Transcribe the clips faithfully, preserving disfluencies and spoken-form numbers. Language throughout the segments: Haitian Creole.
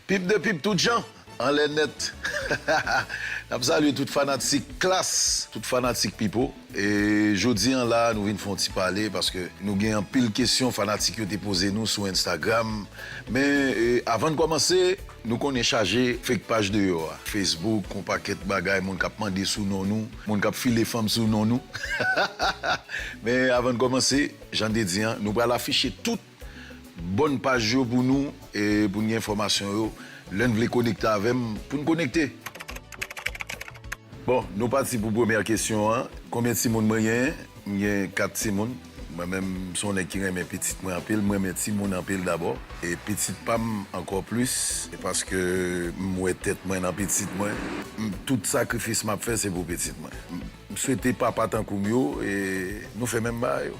Pip de pip tout jan, anlè nèt. N ap salye tout fanatik Klass, tout fanatik Pipo. E jodi an la, nou vin fè yon ti pale paske nou gen anpil kesyon fanatik yo te poze nou sou Instagram. Men, e, avan n kòmanse, nou konnen chaje fake paj deyò a. Facebook, yon pakèt bagay, moun k ap mande sou non nou, moun k ap file fanm sou non nou. Men avan n kòmanse, jan n te di an, nou pral afiche tout bòn paj yo pou nou, e pou n gen enfòmasyon yo. Lè n vle konekte avè m, pou n konekte. Bon, nou pati pou premyè kesyon an. Konbyen timoun mwen genyen? M gen kat timoun. Mwen menm, m se yon nèg ki renmen pitit mwen anpil. Mwen renmen timoun anpil dabò. E pitit pa m ankò plis. E paske m wè tèt mwen nan pitit mwen. M, tout sakrifis m ap fè, se pou pitit mwen. M, m swete papa tankou m yo, e nou fè menm bagay yo.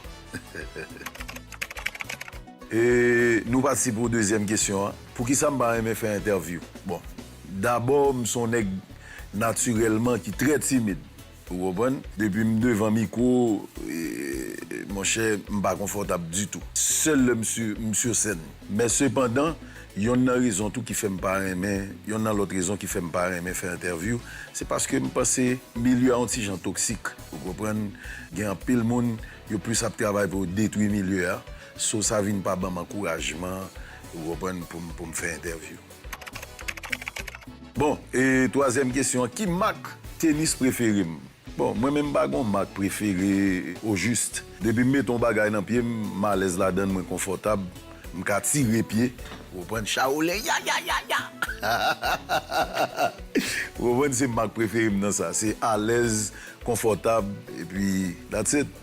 E nou pati pou dezyèm kesyon an. Poukisa m pa renmen fè entèvyou? Bon, dabò, m se yon nèg natirèlman ki trè timid. Ou konprann? Depi m devan mikwo, e, monchè, m pa konfòtab ditou. Sèl lè m si, m sur sèn. Men sepandan, yonn nan rezon tou ki fè m pa renmen, yonn nan lòt rezon ki fè m pa renmen fè entèvyou, se paske m panse milye a yon ti jan toksik. Ou konprann? Gen anpil moun, yo plis ap travay pou yo detwi milye a. So, sa vin pa ban m ankourajman, ou konprann, pou m, pou m fè entèvyou. Bon, e twazyèm kesyon an, ki mak tenis prefere m? Bon, mwen menm m pa gon mak prefere, ojis, depi m mete yon bagay nan pye m, m alèz ladan l, mwen konfòtab, m ka tire pye, ou konprann, chawoulè, ya, ya, ya, ya! Ou konprann, se mak prefere m nan sa, se alèz, konfòtab, epi that's it.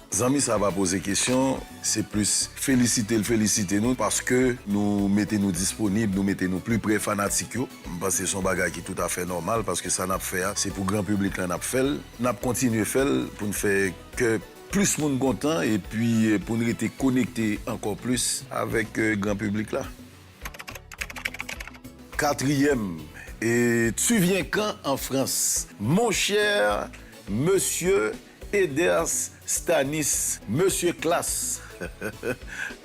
Zanmi sa pa poze kesyon, se plis felisite l felisite nou paske nou mete nou disponib, nou mete nou pli pre fanatik yo. M panse se yon bagay ki toutafè nòmal paske sa n ap fè a, se pou gran piblik lan n ap fè l. N ap kontinye fè l pou n fè kè plis moun kontan epi, eh, pou n rete konekte ankò plis avèk, eh, gran piblik la. Katriyèm, et tu viens quand en France? Mon cher monsieur Eders Stanis, monsieur Klass,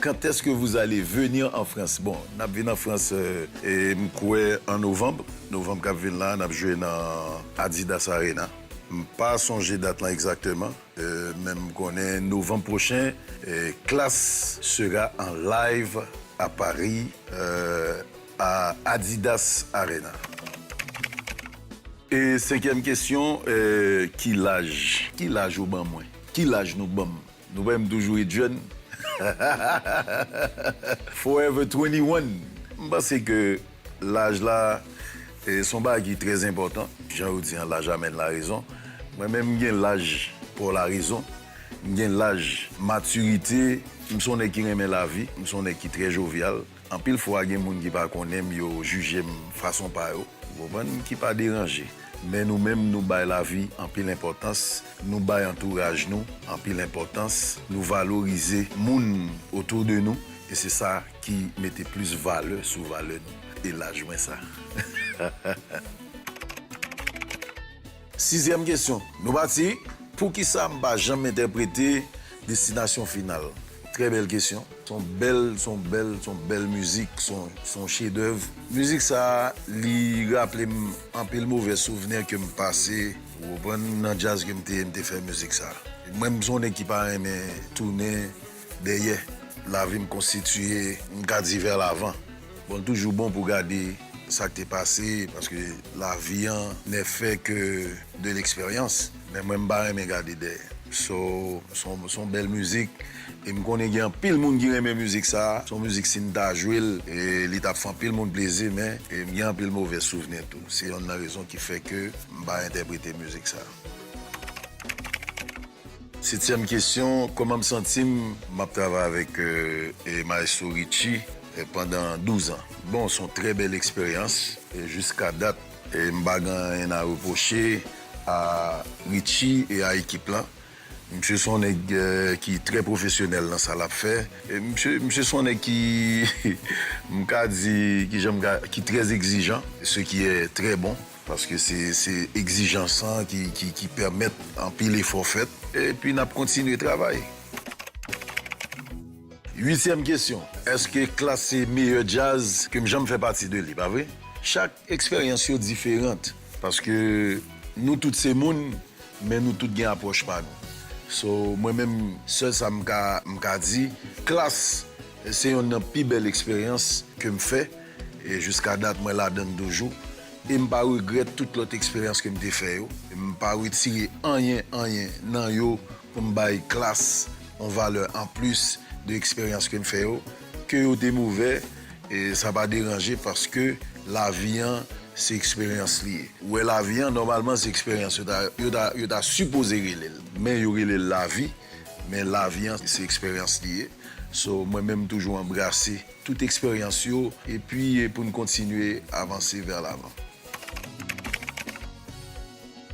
quand est-ce que vous allez venir en France? Bon, n ap vin an Frans, euh, e m kwè an novanm, novanm k ap vin la, n ap jwe nan Adidas Arena. M pa sonje dat lan egzakteman, euh, men m konnen novanm pwochen, euh, Klass sera en live à Paris, euh, à Adidas Arena. E senkyèm kesyon, euh, ki laj? Ki laj ou ban mwen? Ki laj nou ban m? Nou wè m toujou ret jèn. Forever twenty-one. M panse ke laj la, e, se yon bagay ki trè enpòtan. Jan yo di an, laj amèn larezon. Mwen menm, m gen laj pou larezon. M gen laj matirite. M se yon nèg ki renmen lavi. M se yon nèg ki trè jovyal. Anpil fwa, gen moun ki pa konnen m, yo jije m fason pa yo, ou konprann, ki pa deranje. Men nou menm, nou bay lavi anpil enpòtans, nou bay antouraj nou anpil enpòtans, nou valorize moun otou de nou, e se sa ki mete plis valè sou valè nou. E laj mwen sa. Sizyèm kesyon. Nou pati. Poukisa m pa janm entèprete Destinasyon Final? Trè bèl kesyon. Se yon bèl, se yon bèl, se yon bèl mizik, se yon, se yon chedèv. Mizik sa a, li raple m anpil movè souvni ke m pase, ou konprann, nan djaz ke m te ye, m te fè mizik sa a. Mwen, m se yon nèg ki pa renmen tounen dèyè. Lavi m konstitiye, m ka di vè lavan. Bon, l toujou bon pou gade sa k te pase, paske lavi an n'est fait que de l'expérience. Men mwen, m pa renmen gade dèyè. So, se yon, se yon bèl mizik. E m konnen gen anpil moun ki renmen mizik sa a. Se yon mizik, si n ta jwe l, e li t ap fè anpil moun plezi, men, e m gen anpil movè souvni tou. Se yonn nan rezon ki fè ke m pa entèprete mizik sa a. Setyèm kesyon, kòman m santi m? M ap travay avèk, euh, e Maestro Richie, e pandan douz an. Bon, se yon trè bèl eksperyans, e jiska dat, e m pa gen anyen a repwoche a Richie e a ekip lan. Misye se yon nèg, euh, ki trè pwofesyonèl nan sa l ap fè. E misye, misye se yon nèg ki, m ka di, kijan m ka, ki trè egzijan, ce qui est très bon. Paske se, se egzijans lan ki, ki, ki pèmèt anpil efò fèt. Epi n ap kontinye travay. Uityèm kesyon, èske Klass se meyè djaz ke m janm fè pati de li, pa vre? Chak eksperyans yo diferan, paske nou tout se moun, men nou tout gen apwòch pa nou. So, mwen menm, sèl sa m ka, m ka di, Klass se yonn nan pi bèl eksperyans ke m fè, e jiska dat mwen ladan l toujou. E m pa regrèt tout lòt eksperyans ke m te fè yo. M pa retire anyen, anyen nan yo pou m bay Klass yon valè anplis de eksperyans ke m fè yo. Ke yo te movè, e sa pa deranje paske lavi an se eksperyans li ye. Ou wè lavi an, nòmalman se eksperyans yo ta, yo ta, yo ta sipoze rele l. Men yo rele l lavi, men lavi an se eksperyans li ye. So, mwen menm toujou anbrase tout eksperyans yo, epi pou n kontinye avanse vè lavan.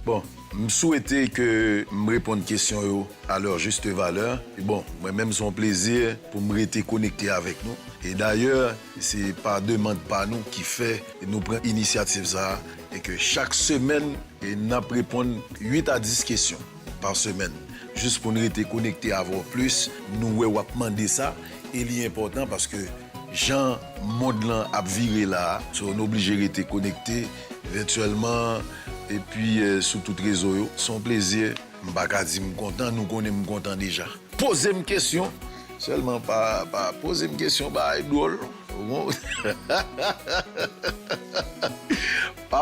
Bon, m swete ke m reponn kesyon yo à leur juste valeur. E bon, mwen menm se yon plezi pou m rete konekte avèk nou. E dayè, se pa demann pa nou ki fè nou pran inisyativ sa a, e ke chak semèn, e n ap reponn uit a dis kesyon pa semèn. Jis pou n rete konekte avè w plis, nou wè w ap mande sa, e li enpòtan paske jan mond lan ap vire la a, so, n oblije rete konekte vètyèlman, epi, eh, sou tout rezo yo. Se yon plezi, m pa ka di m kontan, nou konnen m kontan deja. Poze m kesyon, sèlman pa, pa poze m kesyon bagay dwòl. Ou konprann?